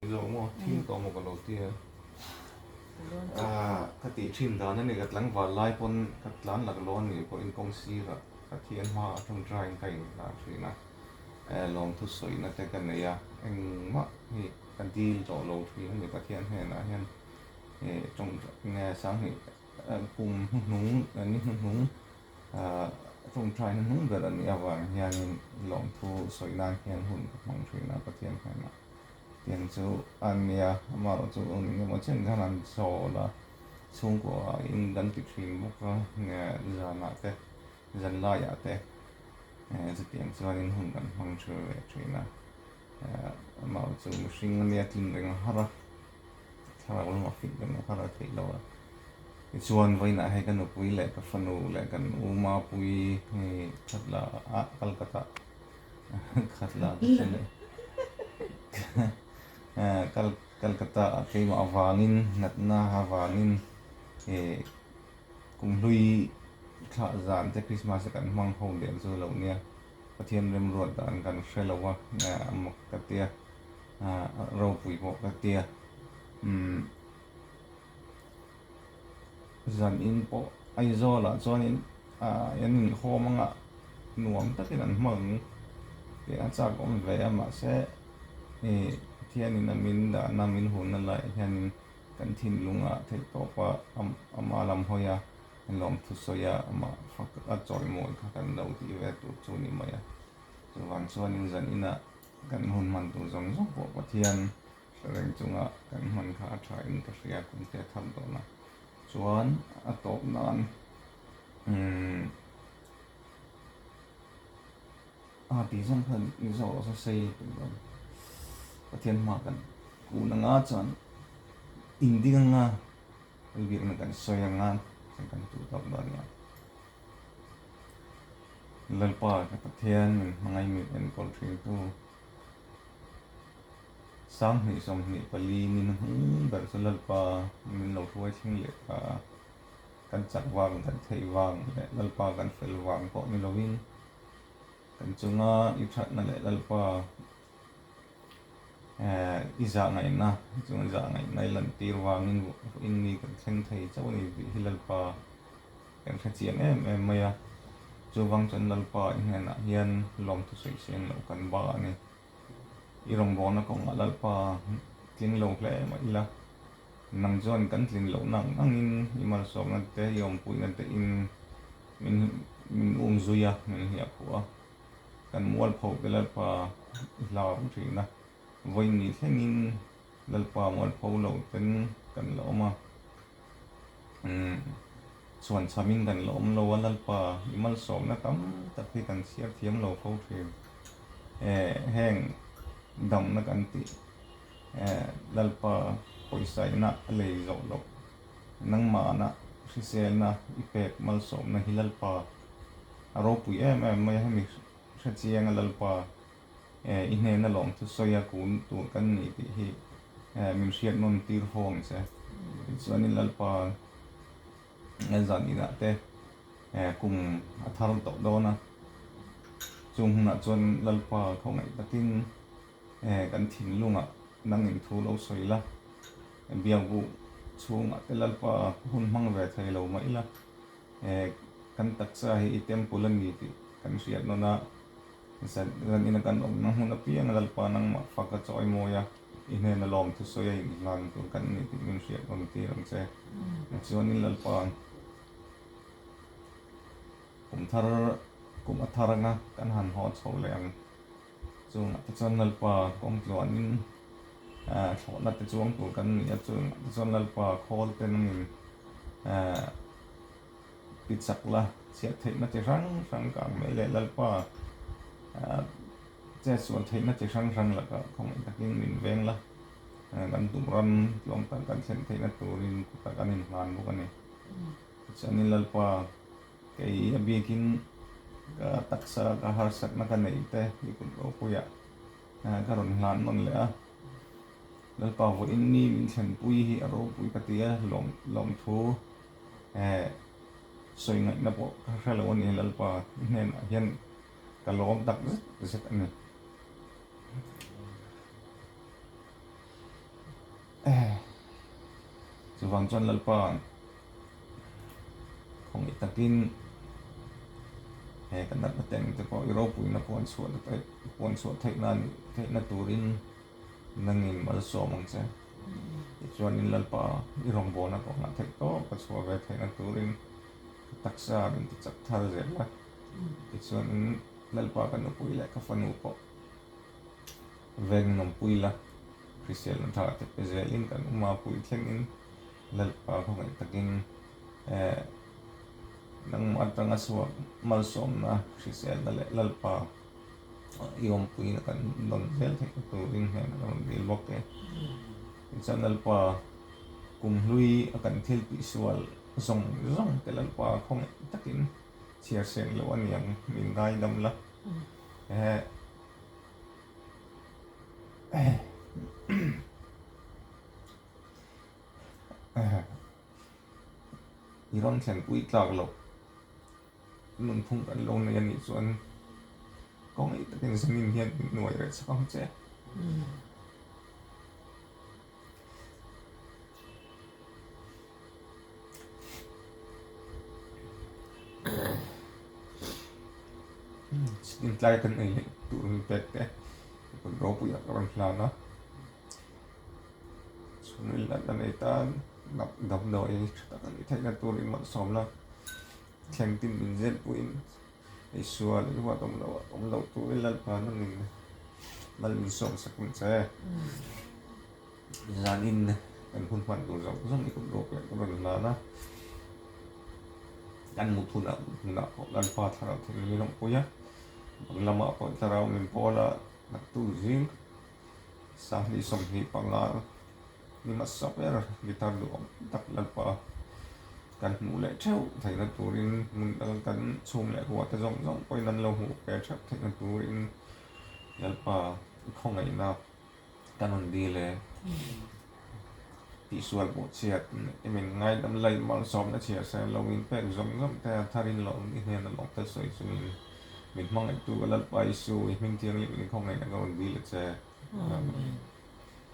Zawh maw thil tawh maw ka lo ti a. Ka tih thin dan a ni ka tlangval lai pawn ka tlan lak lo a nih pawhin kawng sirah ka thian hmaah tawngtaiin ka inhlan thin a, lawmthu sawina te ka nei a, engmah hi ka dil tawh lo thin a ni Pathian hnenah hian tawngtai sanghnih kum hnuhnung ni hnuhnung tawngtai hnuhnung ber a nih avang hianin lawmthu sawi nan hian hun ka hmang thin a Pathian hnenah. Tiang chu a nia, amaherawh chu eng emaw chen khan an chawl a, chhungkua in kan ti thin bawk a, nge zanah te, zan laiah te chutiang chuanin hun kan hmang thin ve thin a, amaherawh chu mihring a nia tlin reng a har a, thlarau lamah fit reng a har a theih loh a, tichuan vawiinah hei ka nupui leh ka fanu leh kan u Mapuii hei khatla ah Calcutta Khatla te chu leh kal Calcutta ah keimah avangin natna avangin eh kumhlui thlah zan te Christmas te kan hmang ho der chu lo nia Pathian remruat dan kan hre lo a a mak ka tia ropui pawh ka tia umm. Zan in pawh Aizawl ah chuanin ah an inkhawm anga nuam takin an hmang tih a chak awm ve a mahse ih Pathianin a min dahna min hunna laiah hianin kan thinlungah theih tawp a ama lam hawi a lawmthu sawi a amah fak a chawimawi kha kan lo tih ve tur chu a ni mai a chuvang chuanin zan inah kan hun hman tur zawng zawng pawh Pathian Hre reng chunga kan hman kha a tha in ka hria kum te a thar dawn a, chuan a tawp nan umm a tih zawng kha ni zawk lo sei lutuk dawn Pathian hma kan kun anga chuan inding anga biakna kan sawi anga chuan kan tuh tawp dawn nia. Lalpa ka Pathian min hmangaih min enkawl thin tu. 2024 ni hnuhnung ber chu Lalpa min lo hruai thleng leh ta a, kan chak vang, kan theih vang leh Lalpa kan fel vang pawh ni lovin kan chunga i thatna leh Lalpa i zah ngaihna, i chunga zah ngaihna i lantir vangin vawiin ni kan thleng thei chauh a ni tih hi Lalpa kan hre chiang em em mai a, chuvang chuan Lalpa i hnenah hian lawmthu sawi sen loh kan ba a ni. I rawngbawlna kawngah Lalpa tling lo hle mah ila, nang chuan kan tlin lohna ang angin i malsawmna te, i awmpuina te in min min um zui a, min hliah phuh a, kan mualpho te Lalpa i hlau thin a, vawiin thlengin Lalpa mualpho lo ten kan la awm a. Chuan chhamin kan la awm lo a, Lalpa i malsawmna tam tak hi kan chhiar thiam lo fo thin. Heng damna kan tih Lalpa pawisaina a lei zawh loh, nangmahna hriselna i pek malsawmna hi Lalpa a ropui em em mai a, hemi hrechianga Lalpa i hnena lawmthu sawi a kun tur kan ni tih hi min hriat nawn tir fo ang che. Tichuanin Lalpa zan inah te kum a thar tawh dawn a, chung hunah chuan Lalpa khawngaih takin kan thinlungah nangin thu lo sawi la, biakbuh chhungah te Lalpa hun hmang ve thei lo mah ila kan taksa hi i temple a ni tih kan hriat nawn a. Zan ina kan awmna hmun apiang Lalpa nangmah fak a chawi mawi a, i hnena lawm thusawi a inhlan tur kan ni tih min hriat rawn tir ang che. Chuanin Lalpa kum thar kum a thar anga kan han haw chho leh ang. Chungah te chuan Lalpa kawng tluanin thlawhna te chuang tur kan ni a, chungah te chuan Lalpa khawl te nangin Ti chak la, chhiat theihna chi hrang hrang ka ang mai leh Lalpa che sual theihna chi hrang hrang lakah khawngaih takin min veng la, kan tum ram tlawm tak kan thlen theihna turin kutah kan inhlan bawk a ni. Tichuanin Lalpa kei a biakin ka taksa ka harsatna ka neih te i kut ropuiah ka rawn hlan nawn leh a, Lalpa vawiin ni min thlenpui hi a ropui ka ti a, lawmthu Eh, sawi ngaihna pawh ka hre lo a ni Lalpa hnenah hian ka lawm tak zet zet a ni. Chuvang chuan Lalpa khawngaih takin he kan natna teng te pawh i ropuina puan chhuah puan chhuah theih nan theihna turin nangin malsawm ang che. Tichuanin Lalpa i rawngbawlna kawngah theih tawp a chhuah ve theihna turin ka taksa min ti chak thar zel a. Tichuanin Lalpa ka nupui leh ka fanu pawh veng nawmpui la, hriselna tha te pe zelin kan uma pui thlengin Lalpa khawngaih takin eh nangmah atanga chhuak malsawmna hriselna leh Lalpa i awmpuina kan dawn zel theihna turin hnenah ka rawn dil bawk e. Tichuan Lalpa kumhlui a kan thil tihsual zawng zawng te Lalpa khawngaih takin chhiar seng loh a ni ang min ngaidam la. Ehe. I rawn thlenpui tlak loh nunphung kan lo nei a nih chuan kawng ei takin zanin hian min nuai reh chak ang che. Chitin tlai kan ei leh tur min pek te kut ropui ah ka rawn hlan a chhungril natna nei tan damdawi tha tak a nih theihna turin malsawm la thleng tin min zel puiin ei sual ei huat awm loh awm loh turin Lalpa nangin mal min sawm sak ang che. Zanin kan hun hman tur zawng zawng i kut rawk leh ka rawn hlan a, kan mut hunah mut hmunah pawh Lalpa thlarau thing min awmpui a, bang lamah pawh thlarau min pawl a, naktuk zing sanghnih 25 ni hmasa ber guitar duhawm tak Lalpa kan hmuh leh theuh theihna turin hmun dang kan chhung leh ruah te zawng zawng pawhin an lo hmuh ve theuh theihna turin Lalpa i khawngaihna. Ka rawn dil e. Tihsual pawh chhiat i min ngaidam laih malsawmna chhiar se lo in pek zawng zawng te a tharin lo i hnena lawng te sawi chungin min hmangaihtu ka Lalpa Isu i hming thianghlim in khawngaihna ka rawn dil a che. Amen.